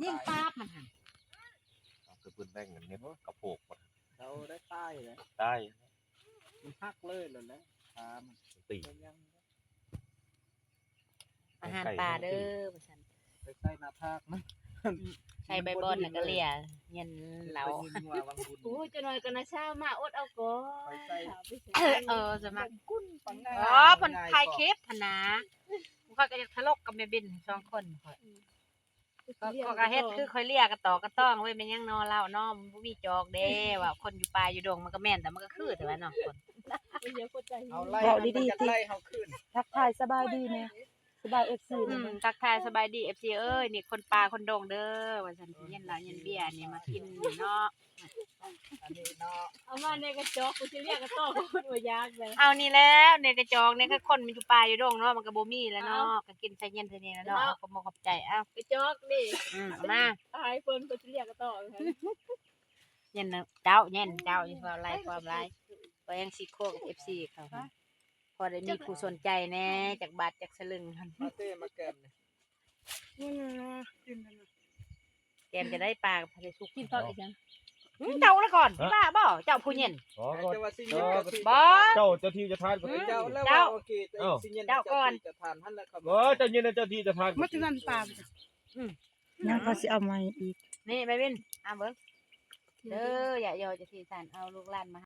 ຍິງປາບມັນຫັ້ນ ເອົາຄືເພິ່ນແບ່ງກັນເຮັດກະໂພກໝົດ ເຂົາໄດ້ຕາຍແລ້ວ ຕາຍ ມັນຫັກເລີຍແລ້ວແຫຼະ ຂາມັນຕີ ອາຫານປ່າເດີວ່າຊັ້ນ ໄປໃສ່ໜ້າຜາກມັນ ໃສ່ໃບບອນແລ້ວກະເລຍ ເຫງັນເຫຼົ້າ ໂອ້ຍ ຈັກໜ້ອຍກະໜ້າເຊົ້າມາ ອົດເອົາກ່ອນ ເອີ ສະໝັກ ອໍ ເພິ່ນຖ່າຍຄລິບຫັ້ນນາ ຂ້ອຍກະຢາກທະຫຼົກກັບແມ່ເບັນສອງຄົນຂ້ອຍ ຂ້ອຍກະເຮັດຄືຂ້ອຍເລຍກະຕອກກະຕ້ອງເວີຍ ແມ່ນຫຍັງນໍລາວເນາະ ມັນບໍ່ມີຈອກເດ້ ວ່າຄົນຢູ່ປ່າຢູ່ດົງ ມັນກະແມ່ນ ແຕ່ມັນກະຄືແຕ່ວ່າເນາະ ເວົ້າດີໆຕິ ທັກທາຍສະບາຍດີແດ່ ສະບາຍເອັຟຊີ ອືມ ທັກທາຍສະບາຍດີເອັຟຊີເອີຍ ນີ້ຄົນປ່າຄົນດົງເດີ ວ່າຊັ້ນ ຊິເຢັນເຫຼົ້າເຢັນເບຍນີ້ມາກິນເນາະ ອັນນີ້ເນາະ ເອົາມາແດ່ກະຈອກ ກູຊິລຽກກະຕ້ອງ ບໍ່ຢາກເລີຍ ເອົານີ້ແຫຼະ ແດ່ກະຈອກນີ້ ຄັນຄົນມັນຢູ່ປ່າຢູ່ດົງເນາະ ມັນກະບໍ່ມີແລ້ວເນາະ ກະກິນໃສ່ເຢັນໃສ່ນີ້ແຫຼະເນາະ ເອົາ ກະບໍ່ຂອບໃຈ ເອົາ ກະຈອກເດ້ ອືມ ເອົາມາ ຕາຍເພິ່ນ ກູຊິລຽກກະຕ້ອງ ເຢັນເຈົ້າ ເຢັນເຈົ້າ ຢ່າເວົ້າຫຼາຍຄວາມຫຼາຍ ແຂວງສີໂຄດກັບເອັຟຊີເຂົາ ພໍໄດ້ມີຜູ້ສົນໃຈແດ່ ຈັກບາດຈັກສະລຶງຫັ້ນ ມາເຕມາແກມນີ້ ແກມຈະໄດ້ປາກັບໄຂ່ສຸກ ກິນເຂົ້າອີກຫຍັງ ອືມ ເຈົ້າລະກ່ອນ ບ້າບໍ່ ເຈົ້າຜູ້ເຢັນ ເຈົ້າ ເຈົ້າທີ່ຈະທານ ເຈົ້າ ເຈົ້າກ່ອນ ເຈົ້າເຢັນ ເຈົ້າທີ່ຈະທານ ເຈົ້າເຢັນ ເຈົ້າທີ່ຈະທານ ອືມ ຍັງເຂົາຊິເອົາໃໝ່ອີກ ນີ້ ແມ່ວິນ ເອົາເບິ່ງ ເດີ ຢ່າຍໍຈະທີ່ສານ ເອົາລູກຫຼານມາ